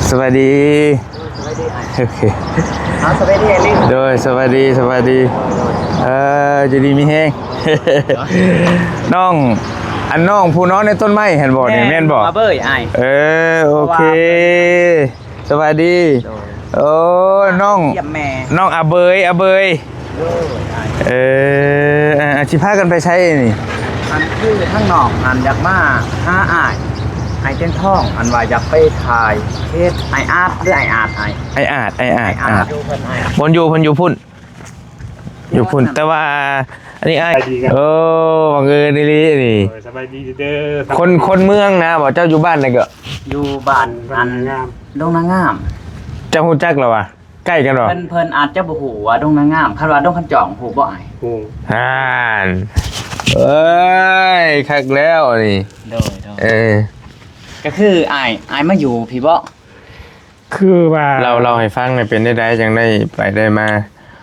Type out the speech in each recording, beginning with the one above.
ສະບາຍດີ. ໂດຍ ສະບາຍດີອ້າຍ. ໂອເຄ ເອົາ ສະບາຍດີອ້າຍລິ້ນ. ໂດຍ ສະບາຍດີ ສະບາຍດີ. ເອີ ຢູ່ດີມີແຮງ. ນ້ອງ ອັນນ້ອງຜູ້ນອນໃນຕົ້ນໄມ້ຫັ້ນບໍ່ນີ້ ແມ່ນບໍ່? ມາເບີຍອ້າຍ. ເອີ ໂອເຄ ສະບາຍດີ. ໂດຍ ໂອ້ ນ້ອງ ຢ້ຽມແມ່ ນ້ອງອາເບີຍ ອາເບີຍ. ໂດຍອ້າຍ. ເອີ ເອີ ເອີ ຊິພາກັນໄປໃສນີ້? ອັນຄືທາງນ້ອງຫັ້ນຢາກມາຫາອ້າຍ ອ້າຍຕຽງທອງ ອັນວ່າຢາກໄປຖ່າຍເພຈອ້າຍອາດ ຫຼືອ້າຍອາດ ອ້າຍ ອ້າຍອາດ ອ້າຍອາດ ອ້າຍອາດ ອາດ ຢູ່ເພິ່ນອ້າຍ ບ່ອນຢູ່ເພິ່ນຢູ່ພຸ້ນ ຢູ່ພຸ້ນ ແຕ່ວ່າອັນນີ້ອ້າຍ ສະບາຍດີ ເອີ ບັງເອີນອີ່ຫຼີນີ້. ໂດຍ ສະບາຍດີເດີ. ຄົນ ຄົນເມືອງນະບໍ່? ເຈົ້າຢູ່ບ້ານໃດເກາະ? ຢູ່ບ້ານອັນ ດົງນາງາມ. ເຈົ້າຮູ້ຈັກລະວະ? ໃກ້ກັນບໍ່? ເພິ່ນ ເພິ່ນອາດຈະບໍ່ຮູ້ວ່າດົງນາງາມ. ຄັນວ່າດົງຂັນຈອງ ຮູ້ບໍ່ອ້າຍ? ຮູ້. ຫັ້ນ ເອີຍ ຄັກແລ້ວນີ້. ໂດຍ ໂດຍ. ເອີ ກໍຄືອ້າຍ ອ້າຍມາຢູ່ພີ້ບໍ່? ຄືວ່າ ເລົ່າ ເລົ່າໃຫ້ຟັງແດ່ ເປັນແນວໃດຈັ່ງໄດ້ໄປໄດ້ມາ?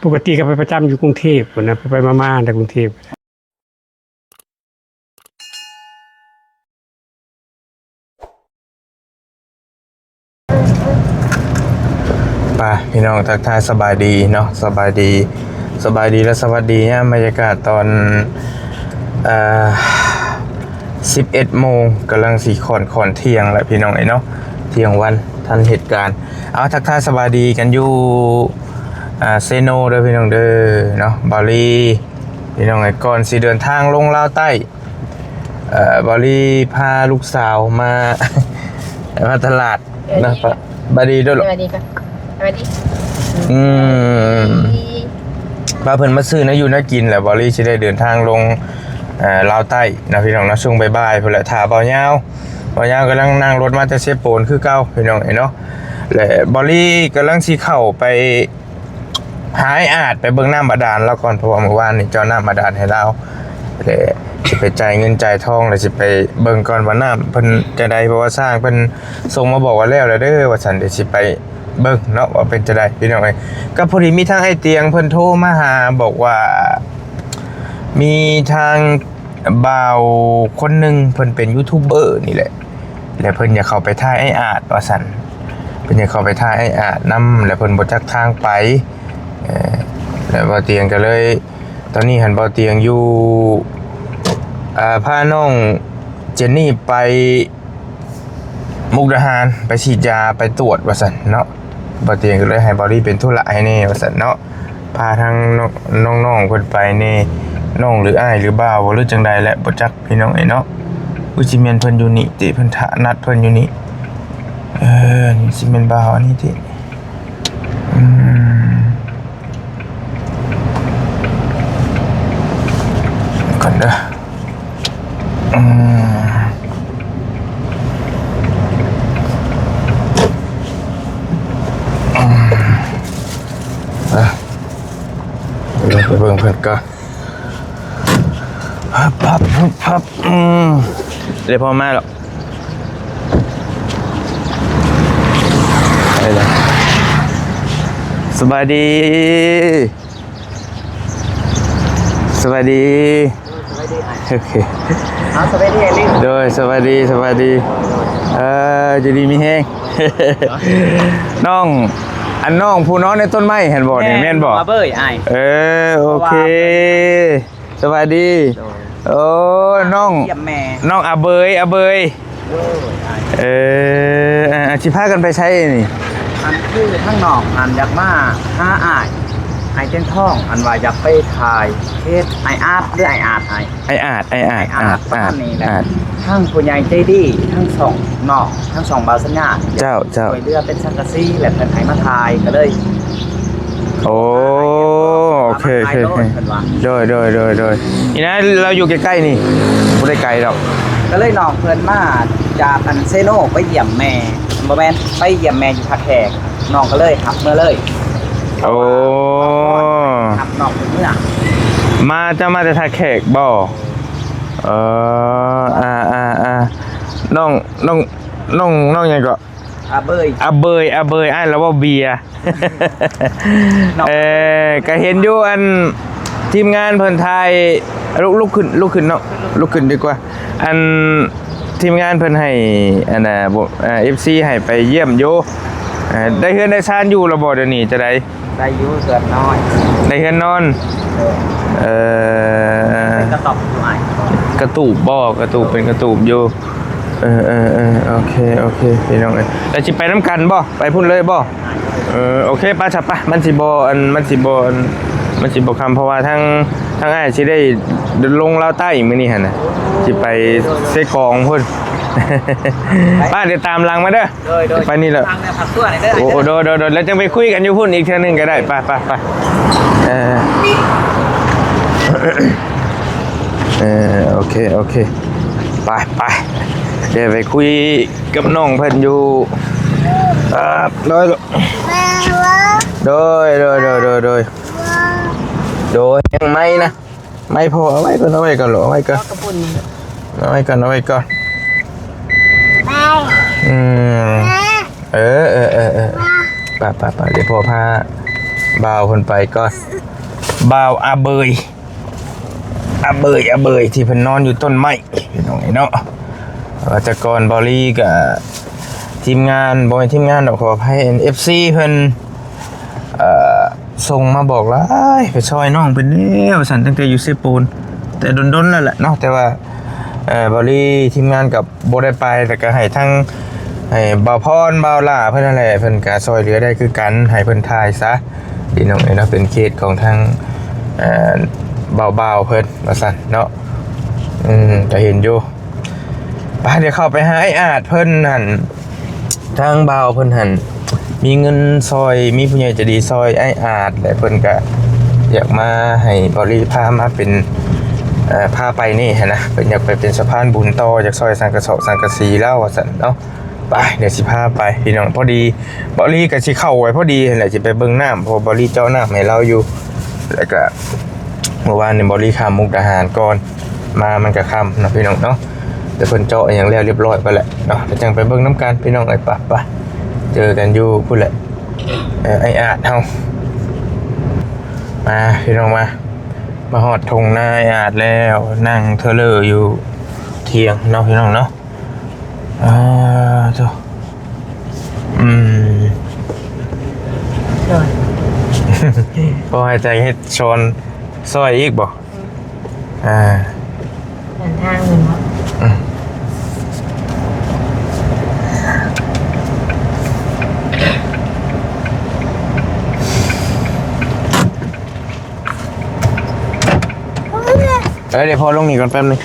ປົກກະຕິກໍໄປປະຈຳຢູ່ກຸງເທບພຸ້ນນະ ໄປໆມາໆແຕ່ກຸງເທບ. ໄປພີ່ນ້ອງ ທັກທາຍສະບາຍດີເນາະ ສະບາຍດີ ສະບາຍດີ ແລະ ສະຫວັດດີຍາມບັນຍາກາດຕອນ ເອີ ສິບເອັດໂມງ ກຳລັງຊິຂ້ອນ ຂ້ອນທ່ຽງແລ້ວພີ່ນ້ອງເອີຍເນາະ ທ່ຽງວັນ ທັນເຫດການ. ເອົາ ທັກທາຍສະບາຍດີກັນຢູ່ ອາ ເຊໂນເດີພີ່ນ້ອງເດີເນາະ ບາລີ ພີ່ນ້ອງເອີຍ. ກ່ອນຊິເດີນທາງລົງລາວໃຕ້ ເອີ ບາລີພາລູກສາວມາ ມາຕະຫຼາດເນາະ. ສະບາຍດີ ສະບາຍດີເດີລູກ. ສະບາຍດີກ່ອນ ສະບາຍດີ. ອືມ ພາເພິ່ນມາຊື້ແນວຢູ່ແນວກິນ ແລ້ວບາລີຊິໄດ້ເດີນທາງລົງ ເອີ ລາວໃຕ້ເນາະ ພີ່ນ້ອງເນາະ. ຊ່ວງບ່າຍໆພຸ້ນແຫຼະ ຖ້າບ່າວຍາວ ບ່າວຍາວກຳລັງນັ່ງລົດມາແຕ່ເຊໂປນຄືເກົ່າ ພີ່ນ້ອງເອີຍເນາະ. ແລະ ບາລີກຳລັງຊິເຂົ້າໄປ ຫາອ້າຍອາດໄປເບິ່ງນ້ຳບາດານລາວກ່ອນ ເພາະວ່າມື້ວານນີ້ເຈາະນ້ຳບາດານໃຫ້ລາວ ແລ້ວຊິໄປຈ່າຍເງິນຈ່າຍທອງ ແລ້ວຊິໄປເບິ່ງກ່ອນວ່ານ້ຳເພິ່ນຈັ່ງໃດ ເພາະວ່າຊ່າງເພິ່ນສົ່ງມາບອກວ່າແລ້ວແລ້ວເດີວ່າຊັ້ນ. ດຽວຊິໄປເບິ່ງເນາະວ່າເປັນຈັ່ງໃດ ພີ່ນ້ອງເອີຍ. ກໍພໍດີມີທາງອ້າຍຕຽງເພິ່ນໂທມາຫາ ບອກວ່າມີທາງ ບ່າວຄົນໜຶ່ງເພິ່ນເປັນຢູທູບເບີນີ້ແຫຼະ ແລ້ວເພິ່ນຢາກເຂົ້າໄປຖ່າຍອ້າຍອາດວ່າຊັ້ນ ເພິ່ນຢາກເຂົ້າໄປຖ່າຍອ້າຍອາດນຳ ແລ້ວເພິ່ນບໍ່ຈັກທາງໄປ. ເອີ ແລ້ວບ່າວຕຽງກໍເລີຍ ຕອນນີ້ຫັ້ນບ່າວຕຽງຢູ່ ອາ ພານ້ອງເຈນນີ້ໄປ ມຸກດາຫານ ໄປສີດຢາໄປຕວດວ່າຊັ້ນເນາະ. ບ່າວຕຽງກໍເລີຍໃຫ້ບ່າວລີເປັນທຸລະໃຫ້ແດ່ວ່າຊັ້ນເນາະ ພາທາງນ້ອງ ນ້ອງໆເພິ່ນໄປແດ່ ນ້ອງຫຼືອ້າຍຫຼືບ່າວບໍ່ ຫຼືຈັ່ງໃດແຫຼະ ບໍ່ຈັກພີ່ນ້ອງເອີຍເນາະ. ຄືຊິແມ່ນເພິ່ນຢູ່ນີ້ຕິ ເພິ່ນຖ້ານັດເພິ່ນຢູ່ນີ້. ເອີ ນີ້ຊິແມ່ນບ່າວອັນນີ້ຕິ ອືມ ກ່ອນເດີ. ອືມ ອືມ ອ່ະ ເບິ່ງ ໄປເບິ່ງເພິ່ນກ່ອນ. ພັບ ພັບ ພັບ ອືມ ເລີຍພໍມາແລ້ວ. ໄປແລ້ວ ສະບາຍດີ. ສະບາຍດີ ໂດຍ ສະບາຍດີອ້າຍ. ໂອເຄ ເອົາ ສະບາຍດີອ້າຍລິ້ນ. ໂດຍ ສະບາຍດີ ສະບາຍດີ. ເອີ ຢູ່ດີມີແຮງ. ນ້ອງ ອັນນ້ອງຜູ້ນອນໃນຕົ້ນໄມ້ຫັ້ນບໍ່ນີ້ ແມ່ນບໍ່? ມາເບີຍອ້າຍ. ເອີ ໂອເຄ ສະບາຍດີ. ໂດຍ ໂອ້ ນ້ອງ ຢ້ຽມແມ່ ນ້ອງອາເບີຍ ອາເບີຍ. ໂດຍ ເອີ ເອີ ຊິພາກັນໄປໃສນີ້? ອັນຄືທາງນ້ອງຫັ້ນຢາກມາຫາອ້າຍ ອ້າຍຕຽງທອງ ອັນວ່າຢາກໄປຖ່າຍເພຈອ້າຍອາດ ຫຼືອ້າຍອາດ ອ້າຍ ອ້າຍອາດ ອ້າຍອາດ ອ້າຍອາດ ປະມານນີ້ແຫຼະ. ທາງຜູ້ໃຫຍ່ໃຈດີ ທັງສອງນ້ອງ ທັງສອງບ່າວສັນຍາ ເຈົ້າ ເຈົ້າ ຊ່ວຍເຫຼືອເປັນສັງກະສີ ແລະ ເພິ່ນໃຫ້ມາຖ່າຍ ກໍເລີຍ ໂອ້ ໂອເຄ ໂອເຄ ໂດຍ ໂດຍ ໂດຍ ໂດຍ. ນີ້ນະ ລາວຢູ່ໃກ້ໆນີ້ ບໍ່ໄດ້ໄກດອກ. ກໍເລີຍນ້ອງເພິ່ນມາຈາກອັນເຊໂນໄປຢ້ຽມແມ່ ບໍ່ແມ່ນ ໄປຢ້ຽມແມ່ຢູ່ທ່າແຂກ ນ້ອງກໍເລີຍຮັບເມືອເລີຍ. ໂອ້ ຮັບນ້ອງເມືອ. ມາ ເຈົ້າມາແຕ່ທ່າແຂກບໍ່? ເອີ ອ່າ ອ່າ ອ່າ ນ້ອງ ນ້ອງ ນ້ອງ ນ້ອງຫຍັງເກາະ? ອາເບີຍ ອາເບີຍ ອາເບີຍ ອ້າຍລາວເວົ້າເບຍ. ເອີ ກະເຫັນຢູ່ ອັນ ທີມງານເພິ່ນຖ່າຍ ລຸກ ລຸກຂຶ້ນ ລຸກຂຶ້ນເນາະ ລຸກຂຶ້ນດີກວ່າ. ອັນ ທີມງານເພິ່ນໃຫ້ ອັນນ່າ ບໍ່ ເອີ ເອັຟຊີໃຫ້ໄປຢ້ຽມຢູ່. ເອີ ໄດ້ເຮືອນໄດ້ຊານຢູ່ແລ້ວບໍ່ດຽວນີ້ ຈັ່ງໃດ? ໄດ້ຢູ່ເຮືອນນ້ອຍ ໄດ້ເຮືອນນອນ. ເອີ ເອີ ເປັນກະຕ໊ອບຢູ່ອ້າຍ ກະຕູບບໍ່? ກະຕູບ ເປັນກະຕູບຢູ່. ເອີ ເອີ ເອີ ໂອເຄ ໂອເຄ ພີ່ນ້ອງເອີຍ ແລ້ວຊິໄປນຳກັນບໍ່? ໄປພຸ້ນເລີຍບໍ່? ເອີ ໂອເຄ ໄປຊະ ໄປ. ມັນຊິບໍ່ ອັນ ມັນຊິບໍ່ ອັນ ມັນຊິບໍ່ຄ່ຳ ເພາະວ່າທາງ ທາງອ້າຍຊິໄດ້ລົງລາວໃຕ້ມື້ນີ້ຫັ້ນນະ ຊິໄປເຊກອງພຸ້ນ. ໄປ ດຽວຕາມຫຼັງມາເດີ. ໂດຍ ໂດຍ ໄປນີ້ແຫຼະ ທາງເດີ ພັກຕົວນີ້ເດີ. ໂອ້ ໂດຍ ໂດຍ ໂດຍ ແລ້ວຈັ່ງໄປຄຸຍກັນຢູ່ພຸ້ນອີກເທື່ອໜຶ່ງກໍໄດ້. ໄປ ໄປ ໄປ. ເອີ ເອີ ໂອເຄ ໂອເຄ ໄປ ໄປ. ດຽວໄປຄຸຍກັບນ້ອງເພິ່ນຢູ່. ເອີ ໂດຍ ໂດຍ ໂດຍ ໂດຍ ໂດຍ ໂດຍ ຍັງໄໝນະ ໄໝພໍ່ ເອົາໄວ້ກ່ອນ ເອົາໄວ້ກ່ອນລູກ ເອົາໄວ້ກ່ອນ ເອົາໄວ້ກ່ອນ ເອົາໄວ້ກ່ອນ. ອືມ ເອີ ເອີ ເອີ ເອີ ໄປ ໄປ ໄປ. ດຽວພໍ່ພາບ່າວເພິ່ນໄປກ່ອນ ບ່າວອາເບີຍ ອາເບີຍ ອາເບີຍ ທີ່ເພິ່ນນອນຢູ່ຕົ້ນໄມ້ ພີ່ນ້ອງເອີຍເນາະ. ວ່າແຕ່ກ່ອນເບົາລີກະ ທີມງານ ບໍ່ແມ່ນທີມງານດອກ ຂໍອະໄພ ເອັຟຊີເພິ່ນ ເອີ ສົ່ງມາບອກຫຼາຍ ໄປຊ່ອຍນ້ອງເພິ່ນແລ້ວວ່າຊັ້ນ ຕັ້ງແຕ່ຢູ່ເຊໂປນ ແຕ່ດົນໆແລ້ວແຫຼະເນາະ. ແຕ່ວ່າ ເອີ ເບົາລີທີມງານກັບ ບໍ່ໄດ້ໄປ ແຕ່ກໍໃຫ້ທັງ ໃຫ້ບ່າວພອນ ບ່າວຫຼ້າເພິ່ນນັ້ນແຫຼະ ເພິ່ນກໍຊ່ອຍເຫຼືອໄດ້ຄືກັນ ໃຫ້ເພິ່ນຖ່າຍຊະ ພີ່ນ້ອງເອີຍເນາະ. ເປັນເຂດຂອງທາງ ເອີ ບ່າວໆເພິ່ນວ່າຊັ້ນເນາະ. ອືມ ກໍເຫັນຢູ່. ໄປ ດຽວເຂົ້າໄປຫາອ້າຍອາດເພິ່ນຫັ້ນ ທາງບ່າວເພິ່ນຫັ້ນ ມີເງິນຊ່ອຍ ມີຜູ້ໃຫຍ່ໃຈດີຊ່ອຍອ້າຍອາດ ແລະ ເພິ່ນກະຢາກມາໃຫ້ເບົາລີພາມາເປັນ ເອີ ພາໄປນີ້ຫັ້ນນະ ເພິ່ນຢາກໄປເປັນສະພານບຸນຕໍ່ ຢາກຊ່ອຍສັງກະສອກສັງກະສີລາວວ່າຊັ້ນເນາະ. ໄປ ດຽວຊິພາໄປພີ່ນ້ອງ. ພໍດີເບົາລີກະຊິເຂົ້າໄປພໍດີຫັ້ນແຫຼະ ຊິໄປເບິ່ງນ້ຳ ເພາະວ່າເບົາລີເຈາະນ້ຳໃຫ້ລາວຢູ່. ແລ້ວກະເມື່ອວານນີ້ເບົາລີຂ້າມມຸກດາຫານກ່ອນ ມາມັນກະຄ່ຳເນາະ ພີ່ນ້ອງເນາະ. ແຕ່ເພິ່ນເຈາະອີ່ຫຍັງແລ້ວລຽບຮ້ອຍໄປແລ້ວເນາະ ແລ້ວຈັ່ງໄປເບິ່ງນຳກັນພີ່ນ້ອງເອີຍ. ໄປ ໄປ ເຈີກັນຢູ່ພຸ້ນແຫຼະ ເອີ ອ້າຍອາດເຮົາ. ມາພີ່ນ້ອງມາ ມາຮອດທົ່ງນາອ້າຍອາດແລ້ວ ນັ່ງເທີເລີຢູ່ຖຽງເນາະ ພີ່ນ້ອງເນາະ. ອ່າ ໂທ້ ອືມ ໂດຍ ພໍໃຫ້ໃຈເຮັດຊອນຊ່ອຍອີກບໍ່? ອ່າ ເດີນທາງເພິ່ນເນາະ ອືມ ເອີ ດຽວພໍ່ລົງນີ້ກ່ອນແປັບໜຶ່ງ.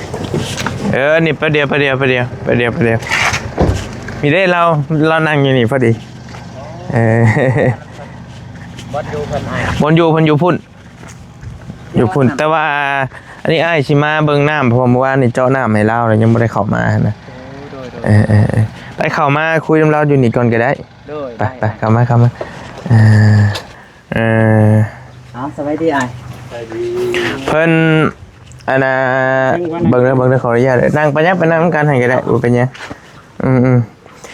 ເອີ ນີ້ແປັບດຽວ ແປັບດຽວ ແປັບດຽວ ແປັບດຽວ ແປັບດຽວ. ມີເດ້ ລາວ ລາວນັ່ງຢູ່ນີ້ພໍດີ. ເອີ ບ່ອນຢູ່ເພິ່ນ ບ່ອນຢູ່ເພິ່ນຢູ່ພຸ້ນ ຢູ່ພຸ້ນ. ແຕ່ວ່າອັນນີ້ອ້າຍຊິມາເບິ່ງນ້ຳ ເພາະວ່າມື້ວານນີ້ເຈາະນ້ຳໃຫ້ລາວ ແລ້ວຍັງບໍ່ໄດ້ເຂົ້າມາຫັ້ນນະ. ໂອ້ ໂດຍ ໂດຍ ເອີ ເອີ ເອີ ໄປ ເຂົ້າມາຄຸຍນຳລາວຢູ່ນີ້ກ່ອນກໍໄດ້. ໂດຍ ໄປ ໄປ ໄປ ເຂົ້າມາ ເຂົ້າມາ. ເອີ ເອີ ເອົາ ສະບາຍດີອ້າຍ ເພິ່ນ ອັນນ່າ ເບິ່ງເດີ ເບິ່ງເດີ ຂໍອະນຸຍາດ ນັ່ງໄປ ຍັບໄປນັ່ງນຳກັນຫັ້ນກໍໄດ້ ບໍ່ເປັນຫຍັງ. ອືມ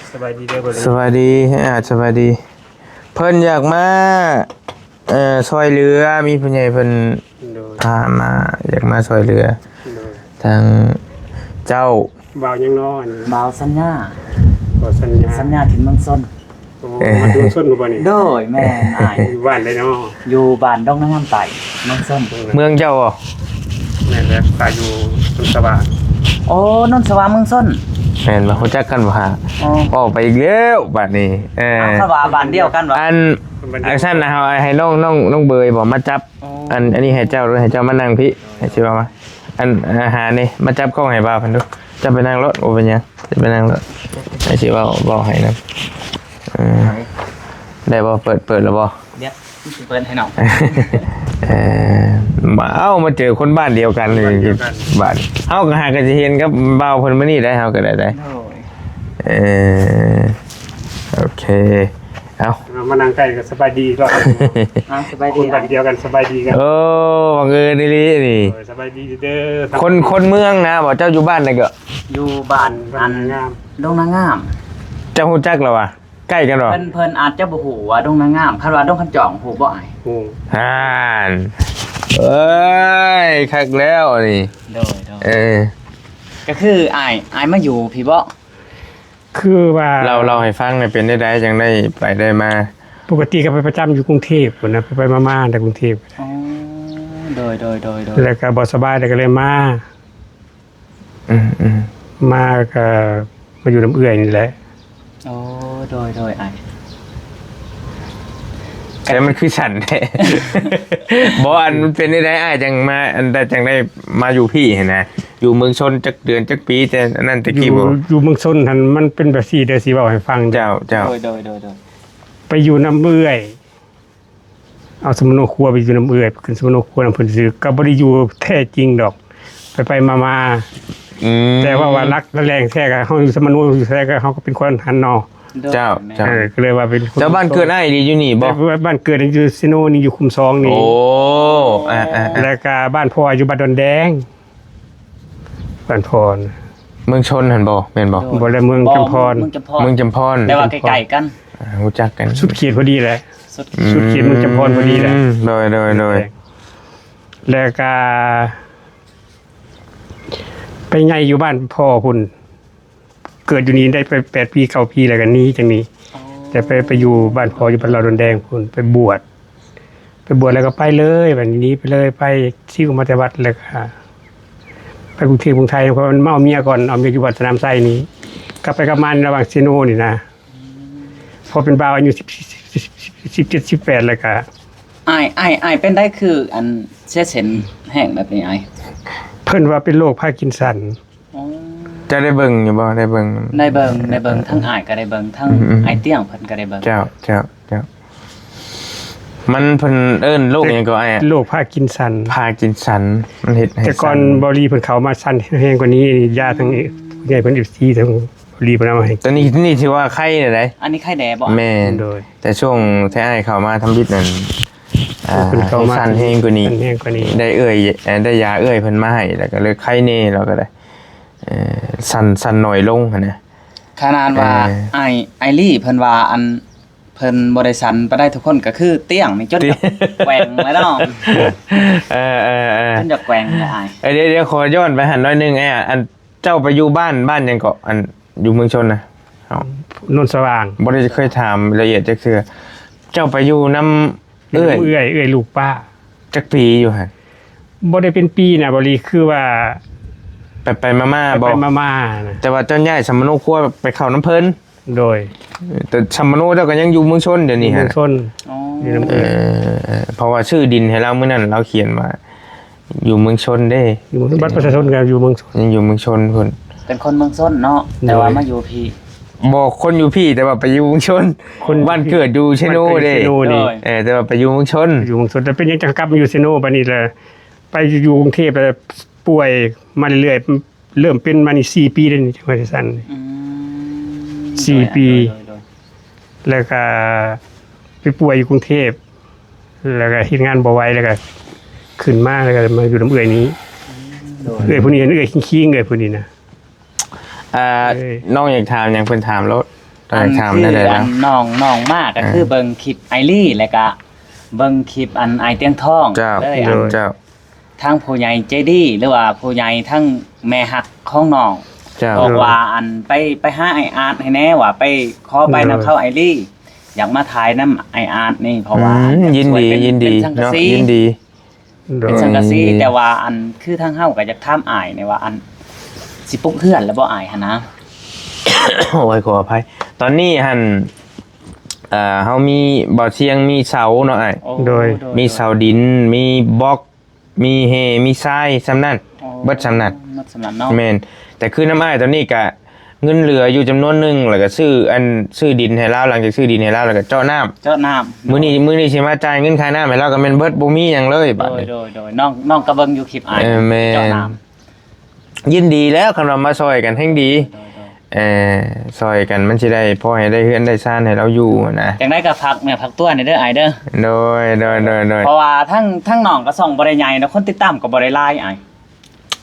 ໆ ສະບາຍດີເດີ ສະບາຍດີ ອ່າ ສະບາຍດີ. ເພິ່ນຢາກມາ ເອີ ຊ່ອຍເຫຼືອ ມີຜູ້ໃຫຍ່ເພິ່ນ ໂດຍ ພາມາ ຢາກມາຊ່ອຍເຫຼືອ ໂດຍ ທາງເຈົ້າ. ບ່າວຫຍັງເນາະອັນນີ້? ບ່າວສັນຍາ ບ່າວສັນຍາ ສັນຍາຖິ່ນເມືອງຊົນ. ໂອ້ ມາຈາກເມືອງຊົນບໍ່ນີ້? ໂດຍ ແມ່ນອ້າຍ. ຢູ່ບ້ານໃດເນາະ? ຢູ່ບ້ານດົງນາງາມໃຕ້ ເມືອງຊົນ. ເມືອງເຈົ້າບໍ່? ແມ່ນແຫຼະ ຂ້າຢູ່ໂນນສະຫວ່າງ. ໂອ້ ໂນນສະຫວ່າງເມືອງຊົນ. ແມ່ນບໍ່? ຮູ້ຈັກກັນບໍ່ຫາ? ອໍ ເວົ້າໄປອີກແລ້ວບາດນີ້. ເອີ ອ່າ ເຂົາວ່າບ້ານດຽວກັນຫວາ? ອັນ ອັນຊັ້ນນະ ເຮົາໃຫ້ນ້ອງ ນ້ອງ ນ້ອງເບີຍບໍ່ມາຈັບ. ອໍ ອັນ ອັນນີ້ໃຫ້ເຈົ້າ ໃຫ້ເຈົ້າມານັ່ງພີ້ ໃຫ້ຊິເວົ້າມາ. ອັນ ອາຫານນີ້ ມາຈັບກ້ອງໃຫ້ບ່າວເພິ່ນດູ. ເຈົ້າໄປນັ່ງໂລດ ບໍ່ເປັນຫຍັງ ເຈົ້າໄປນັ່ງໂລດ ໃຫ້ຊິເວົ້າ ເວົ້າໃຫ້ນຳ. ເອີ ໄດ້ບໍ່? ເປີດ ເປີດແລ້ວບໍ່? ດຽວຊິເປີດໃຫ້ນ້ອງ. ເອີ ມາ ເອົ້າ ມາເຈີຄົນບ້ານດຽວກັນ ບ້ານດຽວກັນ ບ້ານ ເຮົາກໍຫາກໍຊິເຫັນກັບບ່າວເພິ່ນມື້ນີ້ໄດ໋ ເຮົາກໍໄດ້ໄດ໋. ໂດຍ ເອີ ໂອເຄ. ເອົ້າ ເອົາ ມານັ່ງໃກ້ກໍສະບາຍດີອີກລອບ. ອ່າ ສະບາຍດີ ຄົນບ້ານດຽວກັນ ສະບາຍດີກັນ. ໂອ້ ບັງເອີນອີ່ຫຼີນີ້. ໂດຍ ສະບາຍດີເດີ. ຄົນ ຄົນເມືອງນະບໍ່? ເຈົ້າຢູ່ບ້ານໃດເກາະ? ຢູ່ບ້ານ ບ້ານ ອັນ ດົງນາງາມ. ເຈົ້າຮູ້ຈັກລະຫວາ? ໃກ້ກັນບໍ່? ເພິ່ນ ເພິ່ນອາດຈະບໍ່ຮູ້ວ່າດົງນາງາມ. ຄັນວ່າດົງຂັນຈອງ ຮູ້ບໍ່ອ້າຍ? ຮູ້. ຫັ້ນ ເອີຍ ຄັກແລ້ວນີ້. ໂດຍ ໂດຍ ເອີ. ກໍຄືອ້າຍ ອ້າຍມາຢູ່ພີ້ບໍ? ຄືວ່າ ເລົ່າ ເລົ່າໃຫ້ຟັງແດ່ ເປັນແນວໃດຈັ່ງໄດ້ໄປໄດ້ມາ? ປົກກະຕິກໍໄປປະຈຳຢູ່ກຸງເທບພຸ້ນນະ ໄປໆມາໆໃນກຸງເທບ. ອໍ ໂດຍໆໆໆ ແລ້ວກໍບໍ່ສະບາຍ ແລ້ວກໍເລີຍມາ. ອືມໆ ມາກໍມາຢູ່ນຳເອື້ອຍນີ້ແຫຼະ. ໂອ້ ໂດຍໆ ອ້າຍ ແຕ່ມັນຄືສັ່ນແທ້. ບໍ່ ອັນ ມັນເປັນຈັ່ງໃດອ້າຍຈັ່ງມາ ອັນ ໄດ້ ຈັ່ງໄດ້ມາຢູ່ພີ້ຫັ້ນນະ? ຢູ່ເມືອງຊົນຈັກເດືອນຈັກປີ ແຕ່ອັນນັ້ນແຕ່ກີ້ບໍ? ຢູ່ເມືອງຊົນຫັ້ນ ມັນເປັນແບບຊີ້ ດຽວຊິເວົ້າໃຫ້ຟັງ. ເຈົ້າ ເຈົ້າ ໂດຍໆໆໆ ໄປຢູ່ນຳເອື້ອຍ ເອົາສຳມະໂນຄົວໄປຢູ່ນຳເອື້ອຍ ຂຶ້ນສຳມະໂນຄົວນຳເພິ່ນຊື່ ກໍບໍ່ໄດ້ຢູ່ແທ້ຈິງດອກ ໄປໆມາໆ. ອືມ ແຕ່ວ່າ ວ່າຫຼັກແຫຼ່ງແທ້ກໍເຮົາຢູ່ສຳມະໂນຢູ່ແທ້ກໍເຮົາກໍເປັນຄົນຫັ້ນເນາະ. ໂດຍ ເຈົ້າ ເຈົ້າ ເອີ ກໍເລີຍວ່າເປັນຄົນ ເຈົ້າ ບ້ານເກີດອ້າຍນີ້ຢູ່ນີ້ບໍ່? ແຕ່ວ່າບ້ານເກີດຢູ່ເຊໂນນີ້ ຢູ່ຄຸ້ມສອງນີ້. ໂອ້ ອ່າໆໆ ແລ້ວກໍບ້ານພໍ່ຢູ່ບ້ານດອນແດງ. ບ້ານພອນ ເມືອງຊົນຫັ້ນບໍ່ ແມ່ນບໍ່? ໂດຍ ບໍ່ແລະ ເມືອງຈຳພອນ ເມືອງຈຳພອນ ເມືອງຈຳພອນ ແຕ່ວ່າໃກ້ໆກັນ ອ່າ ຮູ້ຈັກກັນ ສຸດເຂດພໍດີແຫຼະ ສຸດ ອືມ ສຸດເຂດເມືອງຈຳພອນພໍດີແຫຼະ. ໂດຍ ໂດຍ ໂດຍ ແລ້ວກະໄປໃຫຍ່ຢູ່ບ້ານພໍ່ພຸ້ນ ເກີດຢູ່ນີ້ໄດ້ໄປແປດປີເກົ້າປີ ແລ້ວກໍໜີຈັ່ງນີ້. ອໍ ແຕ່ໄປ ໄປຢູ່ບ້ານພໍ່ຢູ່ບ້ານລາວດອນແດງພຸ້ນ ໄປບວດ ໄປບວດແລ້ວກໍໄປເລີຍ ບັດນີ້ໜີໄປເລີຍ ໄປຊິກອອກມາແຕ່ວັດ ແລ້ວກໍໄປກຸງເທບກຸງໄທ ເພາະວ່າມັນມາເອົາເມຍກ່ອນ ເອົາເມຍຢູ່ວັດສະໜາມໄຊນີ້ ກັບໄປກັບມາໃນລະຫວ່າງເຊໂນນີ້ນະ. ອືມ ພໍເປັນບ່າວອາຍຸສິບ ສິບເຈັດ ສິບແປດ ແລ້ວກໍ ອ້າຍ ອ້າຍ ອ້າຍ ເປັນໃດຄືອັນເສຍເສັ້ນແຮງແບບນີ້ອ້າຍ? ເພິ່ນວ່າເປັນໂລກພາກິນສັນ. ອໍ ເຈົ້າໄດ້ເບິ່ງຢູ່ບໍ່? ໄດ້ເບິ່ງ ໄດ້ເບິ່ງ ໄດ້ເບິ່ງ ທັງອ້າຍກໍໄດ້ເບິ່ງ ທັງ ອືມໆ ອ້າຍຕຽງເພິ່ນກໍໄດ້ເບິ່ງ. ເຈົ້າ ເຈົ້າ ເຈົ້າ ມັນ ເພິ່ນເອີ້ນໂລກຫຍັງກໍອ້າຍ? ໂລກພາກິນສັນ ພາກິນສັນ ມັນເຮັດໃຫ້ ແຕ່ກ່ອນ ສັນ ເບົາຫຼີເພິ່ນເຂົ້າມາສັນແຮງກວ່ານີ້ ຢາທາງ ອືມ ຜູ້ໃຫຍ່ເພິ່ນ ເອັຟຊີ ທາງເບົາຫຼີເພິ່ນເອົາມາໃຫ້. ຕອນນີ້ ນີ້ຖືວ່າໄຄແລ້ວໃດ໋. ອັນນີ້ໄຄແດ່ບໍ່? ແມ່ນ ໂດຍ ແຕ່ຊ່ວງທີ່ອ້າຍເຂົ້າມາທຳອິດນັ້ນ ອ່າ ເພິ່ນເຂົ້າມາ ສັນແຮງກວ່ານີ້ ສັນແຮງກວ່ານີ້ ໄດ້ເອື້ອຍ ເອີ ໄດ້ຢາເອື້ອຍເພິ່ນມາໃຫ້ ແລ້ວກໍເລີຍໄຄແດ່ ແລ້ວກໍໄດ້ ເອີ ສັນ ສັນໜ້ອຍລົງຫັ້ນນະ. ຂະໜາດວ່າ ເອີ ອ້າຍ ອ້າຍລີເພິ່ນວ່າ ອັນ ເພິ່ນບໍ່ໄດ້ສັນປານໃດ ທຸກຄົນກໍຄືຕຽງນີ້ຈົນຈະແກວ່ງແລ້ວເນາະ. ເອີໆໆ ຈົນຈະແກວ່ງແລ້ວອ້າຍ. ເອີ ດຽວ ດຽວຂໍຍ້ອນໄປຫັ້ນໜ້ອຍໜຶ່ງ ອ້າຍ ອັນ ເຈົ້າໄປຢູ່ບ້ານ ບ້ານຫຍັງເກາະ ອັນ ຢູ່ເມືອງຊົນນະ? ໂນນສະຫວ່າງ. ບໍ່ໄດ້ເຄີຍຖາມລະອຽດຈັກເທື່ອ. ເຈົ້າໄປຢູ່ນຳ ເອື້ອຍ ເອື້ອຍ ເອື້ອຍລູກປ້າ. ຈັກປີຢູ່ຫັ້ນ? ບໍ່ໄດ້ເປັນປີນະ ບໍລີ ຄືວ່າໄປໆມາໆບໍ? ໄປໆມາໆນະ. ແຕ່ວ່າເຈົ້າຍ້າຍສຳມະໂນຄົວໄປເຂົ້ານຳເພິ່ນ? ໂດຍ. ແຕ່ສຳມະໂນເຈົ້າກໍຍັງຢູ່ເມືອງຊົນດຽວນີ້ຫັ້ນ? ຢູ່ເມືອງຊົນ. ອໍ ຢູ່ນຳເອື້ອຍ. ເອີ ເພາະວ່າຊື້ດິນໃຫ້ລາວມື້ນັ້ນ ລາວຂຽນວ່າ ຢູ່ເມືອງຊົນເດ້ ຢູ່ເມືອງຊົນ ບັດປະຊາຊົນກໍຢູ່ເມືອງຊົນ ຍັງຢູ່ເມືອງຊົນພຸ້ນ. ເປັນຄົນເມືອງຊົນເນາະ ແຕ່ວ່າ ໂດຍ ມາຢູ່ພີ້. ບໍ່ ຄົນຢູ່ພີ້ ແຕ່ວ່າໄປຢູ່ເມືອງຊົນ ຄົນບ້ານເກີດຢູ່ເຊໂນເດ້. ບ້ານເກີດຢູ່ເຊໂນນີ້ ໂດຍ ເອີ ແຕ່ວ່າໄປຢູ່ເມືອງຊົນ ຢູ່ເມືອງຊົນ. ແຕ່ເປັນຫຍັງຈັ່ງກັບມາຢູ່ເຊໂນ ບັດນີ້ລະ ໄປຢູ່ກຸງເທບລະປ່ວຍມາເລື້ອຍໆ ເລີ່ມເປັນມານີ້ສີ່ປີແລ້ວນີ້ ຈັ່ງວ່າຊັ້ນ. ອືມ ສີ່ປີ. ໂດຍ ໂດຍ ໂດຍ ແລ້ວກະໄປປ່ວຍຢູ່ກຸງເທບ ແລ້ວກະເຮັດງານບໍ່ໄຫວ ແລ້ວກະຂຶ້ນມາ ແລ້ວກະມາຢູ່ນຳເອື້ອຍນີ້. ອືມ ໂດຍ ເອື້ອຍຜູ້ນີ້ ເອື້ອຍຄີງໆ ເອື້ອຍຜູ້ນີ້ນະ. ອ່າ ເອີຍ ນ້ອງຢາກຖາມຫຍັງເພິ່ນຖາມໂລດ. ອັນ ຢາກຖາມແນວໃດລະ? ອັນ ນ້ອງ ນ້ອງມາກໍຄື ອ່າ ເບິ່ງຄລິບອ້າຍລີ ແລ້ວກະເບິ່ງຄລິບອັນອ້າຍຕຽງທອງ. ເຈົ້າ ເລີຍ ໂດຍ ອັນ ເຈົ້າ ທາງຜູ້ໃຫຍ່ໃຈດີ ຫຼືວ່າຜູ້ໃຫຍ່ທາງແມ່ຮັກຂອງນ້ອງ ເຈົ້າ ບອກວ່າ ໂດຍ ອັນ ໄປ ໄປຫາອ້າຍອາດໃຫ້ແດ່ ວ່າໄປຂໍໄປນຳເຂົາ ໂດຍ ອ້າຍລີ ຢາກມາຖ່າຍນຳອ້າຍອາດນີ້ ເພາະວ່າ ອືມ ຢາກ ຍິນດີ ສວຍເປັນ ຍິນດີ ເປັນສັງກະ ເນາະ ສີ ຍິນດີ ເປັນສັງກະສີ. ອືມ ແຕ່ວ່າ ອັນ ຄືທາງເຮົາກໍຢາກຖາມອ້າຍນີ້ວ່າ ອັນ ຊິປຸກເຮືອນແລ້ວບໍ່ອ້າຍ ຫັ້ນນະ? ໂອ້ຍ ຂໍອະໄພ ຕອນນີ້ຫັ້ນ ເອີ ເຮົາມີ ບໍ່ຊຽງມີເສົາເນາະອ້າຍ. ໂອ້ ໂດຍ ໂດຍ ມີເສົາດິນ ມີບລັອກ ມີແຮ່ ມີຊາຍ ສ່ຳນັ້ນ. ອໍ ເບິດສ່ຳນັ້ນ ເບິດສ່ຳນັ້ນເນາະ. ແມ່ນ ແຕ່ຄືນຳອ້າຍຕອນນີ້ກະເງິນເຫຼືອຢູ່ຈຳນວນໜຶ່ງ ແລ້ວກະຊື້ອັນ ຊື້ດິນໃຫ້ລາວ. ຫຼັງຈາກຊື້ດິນໃຫ້ລາວ ແລ້ວກະເຈາະນ້ຳ ເຈາະນ້ຳ. ມື້ນີ້ ມື້ນີ້ຊິມາຈ່າຍເງິນຄ່ານ້ຳໃຫ້ລາວ ກະແມ່ນເບິດ ບໍ່ມີຫຍັງເລີຍບາດນີ້. ໂດຍ ໂດຍ ໂດຍ ນ້ອງ ນ້ອງກະເບິ່ງຢູ່ຄລິບອ້າຍ ເອີ ແມ່ນ ເຈາະນ້ຳ. ຍິນດີແລ້ວ ຄັນວ່າມາຊ່ອຍກັນແຮ່ງດີ. ໂດຍ ໂດຍ ເອີ ຊ່ອຍກັນມັນຊິໄດ້ພໍໃຫ້ໄດ້ເຮືອນໄດ້ຊານໃຫ້ລາວຢູ່ຫັ້ນນະ. ຈັ່ງໃດກໍຝາກເນື້ອຝາກຕົວແດ່ເດີອ້າຍເດີ. ໂດຍ ໂດຍ ໂດຍ ໂດຍ. ເພາະວ່າທັງ ທັງນ້ອງກໍຊ່ອງບໍ່ໄດ້ໃຫຍ່ເນາະ ຄົນຕິດຕາມກໍບໍ່ໄດ້ຫຼາຍອ້າຍ.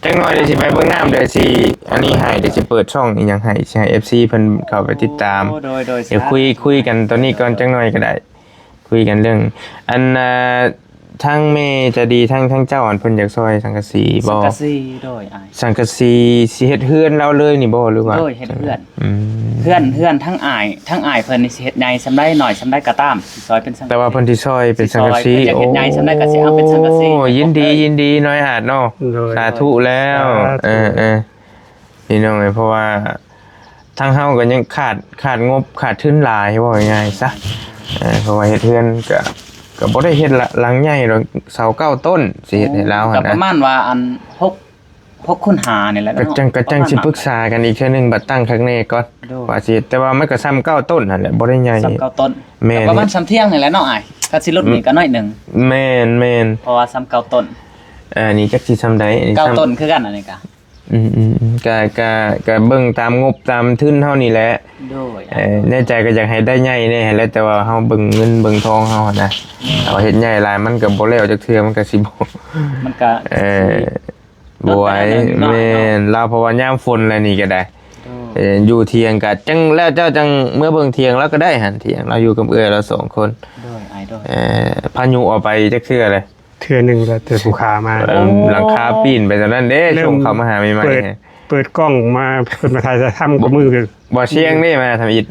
ຈັກໜ້ອຍດຽວຊິໄປເບິ່ງນ້ຳ ດຽວຊິອັນນີ້ໃຫ້ ດຽວຊິເປີດຊ່ອງອີ່ຫຍັງໃຫ້ ຊິໃຫ້ເອັຟຊີເພິ່ນເຂົ້າໄປຕິດຕາມ. ໂອ້ ໂດຍ ໂດຍ ດຽວຄຸຍ ຄຸຍກັນຕອນນີ້ກ່ອນຈັກໜ້ອຍກໍໄດ້. ຄຸຍກັນເລື່ອງ ອັນ ອ່າ ທາງແມ່ໃຈດີ ທາງ ທາງເຈົ້າ ອັນເພິ່ນຢາກຊ່ອຍສັງກະສີບໍ່? ສັງກະສີ ໂດຍ ອ້າຍ ສັງກະສີ ຊິເຮັດເຮືອນລາວເລີຍນີ້ບໍ່ ຫຼືວ່າ? ໂດຍ ເຮັດເຮືອນ ອືມ ເຮືອນ ເຮືອນທັງອ້າຍ ທັງອ້າຍເພິ່ນນີ້ຊິເຮັດໃຫຍ່ສ່ຳໃດ ໜ້ອຍສ່ຳໃດກໍຕາມ ຊິຊ່ອຍເປັນສັງກະສີ ແຕ່ວ່າເພິ່ນຊິຊ່ອຍເປັນສັງກະສີ ຊິຊ່ອຍ ເພິ່ນຢາກເຮັດໃຫຍ່ສ່ຳໃດກໍຊິເອົາເປັນສັງກະສີ ໂອ້ ຍິນດີ ຍິນດີ ນ້ອຍອາດເນາະ ໂດຍ ສາທຸແລ້ວ ສາທຸ ເອີ ເອີ ພີ່ນ້ອງເອີຍ ເພາະວ່າທາງເຮົາກໍຍັງຂາດ ຂາດງົບຂາດທຶນຫຼາຍ ເວົ້າງ່າຍໆຊະ ເອີ ເພາະວ່າເຮັດເຮືອນກໍ ກໍບໍ່ໄດ້ເຮັດລະ ຫຼັງໃຫຍ່ດອກ ເສົາເກົ້າຕົ້ນ ຊິເຮັດໃຫ້ລາວ ກໍ ຫັ້ນນະ ປະມານວ່າອັນ ຫົກ ຫົກຄູນຫ້ານີ້ແຫຼະ ກໍ ເນາະ ຈັ່ງ ກໍຈັ່ງ ປະມານ ຊິປຶກສາກັນອີກເທື່ອໜຶ່ງ ບັດຕັ້ງຄັກແນ່ກ່ອນ ໂດຍ ວ່າຊິເຮັດ ແຕ່ວ່າມັນກໍສ່ຳເກົ້າຕົ້ນຫັ້ນແຫຼະ ບໍ່ໄດ້ໃຫຍ່ ສ່ຳເກົ້າຕົ້ນ ແມ່ນ ກໍປະມານສ່ຳທຽງນີ້ແຫຼະເນາະອ້າຍ ຄັນຊິຫຼຸດນີ້ກໍໜ້ອຍໜຶ່ງ ແມ່ນໆ ເພາະວ່າສ່ຳເກົ້າຕົ້ນ ອັນນີ້ຈັກຊິສ່ຳໃດ ເກົ້າຕົ້ນຄືກັນ ອັນນີ້ກໍ ອືມໆໆ ກະ ກະ ກະເບິ່ງຕາມງົບຕາມທຶນເຮົານີ້ແຫຼະ ໂດຍ ເອີ ໃນໃຈກໍຢາກໃຫ້ໄດ້ໃຫຍ່ແດ່ຫັ້ນແຫຼະ ແຕ່ວ່າເຮົາເບິ່ງເງິນເບິ່ງທອງເຮົາຫັ້ນນະ ແມ່ນ ເຮົາເຮັດໃຫຍ່ຫຼາຍມັນກໍບໍ່ແລ້ວຈັກເທື່ອ ມັນກໍຊິບໍ່ ມັນກໍ ເອີ ຊິ ບໍ່ໄຫວ ໂດນໄປແລ້ວເນາະ ແມ່ນ ລາວ ເພາະວ່າຍາມຝົນແລ້ວນີ້ກໍໄດ້ ໂດຍ ເອີ ຢູ່ຖຽງກໍຈັ່ງແລ້ວ ເຈົ້າຈັ່ງເມືອເບິ່ງຖຽງລາວກໍໄດ້ຫັ້ນ ຖຽງລາວຢູ່ກັບເອື້ອຍລາວສອງຄົນ ໂດຍ ອ້າຍ ໂດຍ ເອີ ພາຍຸເອົາໄປຈັກເທື່ອແລ້ວ? ເທື່ອໜຶ່ງແລ້ວແຕ່ຜູ້ຂ້າມາ ເອີ ໂອ້ ຫຼັງຄາປີ້ນໄປຕອນນັ້ນເດ້ ເລີ່ມ ຊ່ວງເຂົາມາຫາໃໝ່ໆ ເປີດ ເປີດກ້ອງມາ ເພິ່ນມາຖ່າຍທຳກັບມື ບໍ່ ບໍ່ຊຽງເດ້ມາທຳອິດ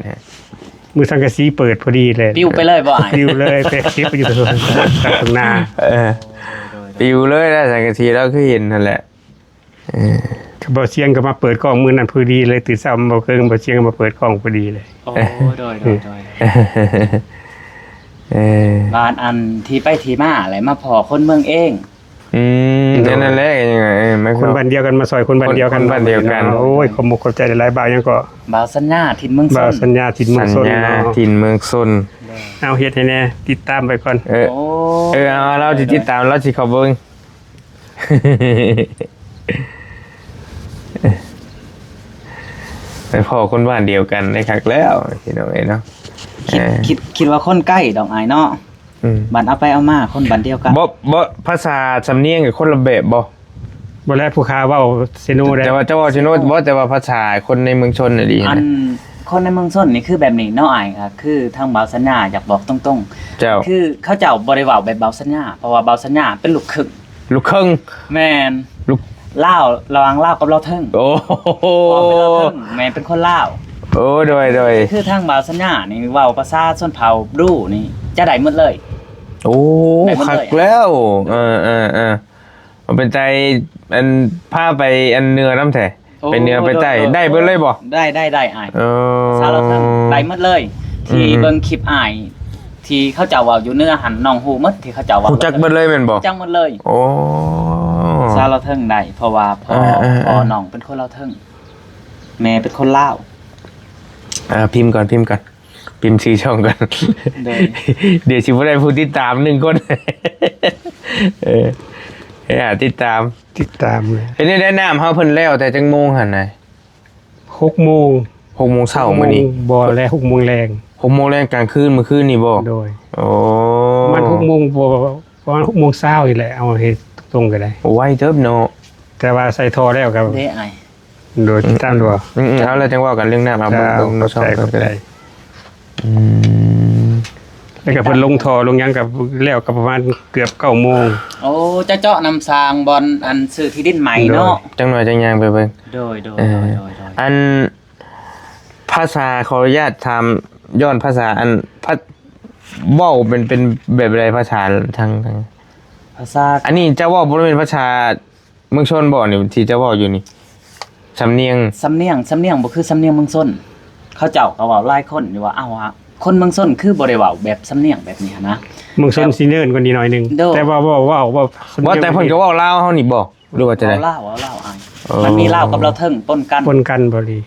ມືສັງກະສີເປີດພໍດີເລີຍ ປິວໄປເລີຍບໍ່ອ້າຍ? ປິວເລີຍ ໄປເກັບຢູ່ຕາງໜ້າ ເອີ ປິວເລີຍນະ ສັງກະສີ ລາວຄືເຫັນຫັ້ນແຫຼະ ເອີ ກໍບໍ່ຊຽງກໍມາເປີດກ້ອງມື້ນັ້ນພໍດີເລີຍ ຕື່ນເຊົ້າມາບໍ່ເຄິ່ງ ບໍ່ຊຽງກໍມາເປີດກ້ອງພໍດີເລີຍ ໂອ້ ໂດຍ ໂດຍ ໂດຍ ເອີ ບາດອັນທີ່ໄປທີ່ມາແຫຼະ ມາພໍ້ຄົນເມືອງເອງ ອືມ ໂດຍ ນັ້ນແຫຼະ ເອີ ຄົນບ້ານດຽວກັນ ມາຊ່ອຍຄົນບ້ານດຽວກັນ ຄົນບ້ານດຽວກັນ ໂອ້ຍ ຂອບມຸກຂອບໃຈຫຼາຍໆ ບ່າວຫຍັງກໍ ບ່າວສັນຍາ ຖິ່ນເມືອງຊົນ ບ່າວສັນຍາ ເນາະ ຖິ່ນເມືອງຊົນ ສັນຍາ ຖິ່ນເມືອງຊົນ ເອົາເຮັດໃຫ້ແດ່ ຕິດຕາມໄວ້ກ່ອນ ເອີ ໂອ້ ເອີ ເອົາ ລາວຊິຕິດຕາມ ລາວຊິເຂົ້າເບິ່ງ ໄປພໍ້ຄົນບ້ານດຽວກັນໄດ້ຄັກແລ້ວ ພີ່ນ້ອງເອີຍເນາະ ຄິດ ເອີ ຄິດ ຄິດວ່າຄົນໃກ້ດອກອ້າຍເນາະ ອືມ ບັດເອົາໄປເອົາມາຄົນບ້ານດຽວກັນ ບໍ່ ບໍ່ ພາສາສຳນຽງກັບຄົນລະແບບບໍ່? ບໍ່ແລະ ຜູ້ຂ້າເວົ້າເຊໂນໄດ້ ແຕ່ວ່າເຈົ້າເວົ້າເຊໂນບໍ່? ແຕ່ວ່າພາສາຄົນໃນເມືອງຊົນນີ້ດີ ອັນ ນະ ຄົນໃນເມືອງຊົນນີ້ຄືແບບນີ້ເນາະອ້າຍ ກໍຄືທາງບ່າວສັນຍາຢາກບອກຕົງໆ ເຈົ້າ ຄືເຂົາເຈົ້າບໍ່ໄດ້ເວົ້າແບບບ່າວສັນຍາ ເພາະວ່າບ່າວສັນຍາເປັນລູກຄຶ່ງ ລູກເຄິ່ງ ແມ່ນ ລູກ ລາວ ລະຫວ່າງລາວກັບລາວເທິງ ໂອ້ ພໍ່ເປັນລາວເທິງ ແມ່ເປັນຄົນລາວ ໂອ້ ໂດຍ ໂດຍ ຄືທາງບ່າວສັນຍານີ້ເວົ້າພາສາຊົນເຜົ່າບຣູນີ້ຈະໄດ້ໝົດເລີຍ ໂອ້ ໄດ້ໝົດເລີຍ ຄັກແລ້ວ ເອີໆໆ ເປັນໃຈ ອັນ ພາໄປ ອັນ ເໜືອນຳແທ້ ໂອ້ ໄປເໜືອໄປໃຕ້ ໂດຍ ໂດຍ ໄດ້ເບິດເລີຍບໍ່? ໄດ້ ໄດ້ ໄດ້ອ້າຍ ເອີ ພາສາລາວເທິງ ໄດ້ໝົດເລີຍ ອືມ ທີ່ເບິ່ງຄລິບອ້າຍ ທີ່ເຂົາເຈົ້າເວົ້າຢູ່ເໜືອຫັ້ນ ນ້ອງຮູ້ໝົດ ທີ່ເຂົາເຈົ້າເວົ້າ ຮູ້ຈັກເບິດເລີຍແມ່ນບໍ່? ຮູ້ຈັກໝົດເລີຍ ໂອ້ ພາສາລາວເທິງໄດ້ ເພາະວ່າພໍ່ ເອີໆໆ ພໍ່ນ້ອງເປັນຄົນລາວເທິງ ແມ່ເປັນຄົນລາວ ອ່າ ພິມກ່ອນ ພິມກ່ອນ ພິມຊື່ຊ່ອງກ່ອນ ໂດຍ ດຽວຊິບໍ່ໄດ້ຜູ້ຕິດຕາມໜຶ່ງຄົນ ເອີ ໃຫ້ຫາຕິດຕາມ ຕິດຕາມເລີຍ ເປັນແນວໃດ ນ້ຳເຮົາເພິ່ນແລ້ວແຕ່ຈັກໂມງຫັ້ນນະ? ຫົກໂມງ ຫົກໂມງເຊົ້າມື້ນີ້ ບໍ່ແລະ ຫົກໂມງແລງ ຫົກໂມງແລງກາງຄືນ ມື້ຄືນນີ້ບໍ່? ໂດຍ ໂອ້ ປະມານຫົກໂມງ ບໍ່ ປະມານຫົກໂມງເຊົ້ານີ້ແຫຼະ ເອົາໃຫ້ຕົງກໍໄດ້ ໂອ້ ໄວເຕີບເນາະ ແຕ່ວ່າໃສ່ທໍ່ແລ້ວກໍ ເດ້ອ້າຍ ໂດຍ ຕິດຕາມຢູ່ບໍ່? ອືມໆ ເອົາ ແລ້ວຈັ່ງເວົ້າກັນເລື່ອງນ້ຳ ເອົາເບິ່ງ ເບິ່ງ ເບິ່ງຊ່ອງເພິ່ນກໍໄດ້ ອືມ ແລ້ວກໍເພິ່ນລົງທໍ່ລົງຫຍັງກໍແລ້ວ ກໍປະມານເກືອບເກົ້າໂມງ ໂອ້ ຈະເຈາະນ້ຳສ້າງບ່ອນອັນຊື້ທີ່ດິນໃໝ່ເນາະ ໂດຍ ຈັກໜ້ອຍຈັ່ງຍ່າງໄປເບິ່ງ ໂດຍໆ ເອີ ໂດຍໆ ອັນ ພາສາ ຂໍອະນຸຍາດຖາມ ຍ້ອນພາສາ ອັນ ພາ ເວົ້າເປັນ ເປັນແບບໃດ ພາສາທາງ ທາງ ພາສາ ອັນນີ້ເຈົ້າເວົ້າບໍ່ແມ່ນພາສາ ເມືອງຊົນບໍ່ນີ້ ທີ່ເຈົ້າເວົ້າຢູ່ນີ້ ສຳນຽງ ສຳນຽງ ສຳນຽງບໍ່ຄືສຳນຽງເມືອງຊົນ ເຂົາເຈົ້າກໍເວົ້າຫຼາຍຄົນຢູ່ວ່າ ອ້າວ ວ່າຄົນເມືອງຊົນຄືບໍ່ໄດ້ເວົ້າແບບສຳນຽງແບບນີ້ຫັ້ນນະ ເມືອງຊົນ ແຕ່ ຊິເນີນກວ່ານີ້ໜ້ອຍໜຶ່ງ ໂດຍ ແຕ່ວ່າເວົ້າ ເວົ້າ ເວົ້າສຳນຽງ ວ່າແຕ່ເພິ່ນກໍເວົ້າລາວເຮົານີ້ບໍ່ ຫຼືວ່າຈັ່ງໃດ? ເວົ້າລາວ ເວົ້າລາວອ້າຍ ໂອ້ ມັນມີລາວກັບລາວເທິງປົນກັນ ປົນກັນພໍດີ